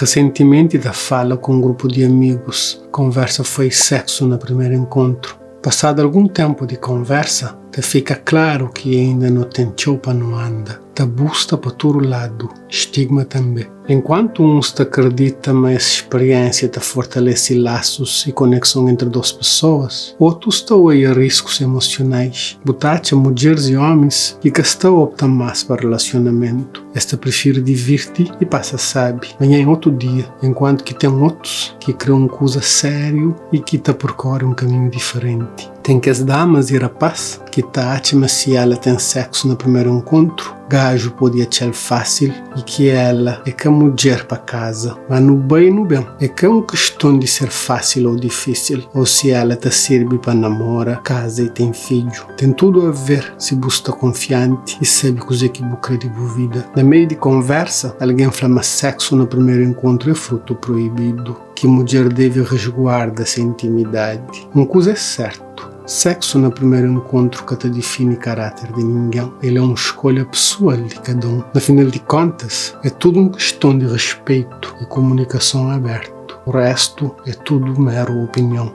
Resentimenti ta fala ku un grupu di amigus, konversa foi sexo na primeru enkontru. Passadu algun tempu di konversa, ta fika klaru ki ainda no ten txeu pa nu anda. Tabu sta pa tudu ladu, stigma tanbe. Enkuantu uns ta kridita ma es speriénsia ta fortalese lasus i konekson entri dos pesoas, otus ta oia riskus emosionais. Bu ta atxa mudjeris i omis ki ka sta opta más pa relasionamentu. Es ta prifiri divirti i pasa sabi manhã i otu dia, enkuantu ki ten otus ki kre un kuza sériu i ki ta perkore un kaminhu diferenti. Ten kes damas i rapás ki ta atxa ma si ela ten seksu na primeru enkontru, gaju pode atxa-l fásil i ki ela é ka mudjer pa kaza. Ma nu bai nu ben, é ka un kiston di ser fásil ô difísil, ô si ela ta sirbi pa namora, kaza i ten fidju. Ten tudu a ver si bu sta konfianti i sabe kuzê ki bu krê di bu vida. Na meiu di konversa, algen fla ma seksu na primeru enkontru é frutu proibidu, ki mudjer debe resguarda se intimidadi. Un kuza é sértu, seksu na primeru enkontru ka ta difini karáter di ningen. El é un skolha pesoal di kada un. Na final di kontas, é tudu un kiston di rispeitu i kumunikason abértu. Réstu é tudu méru opinion.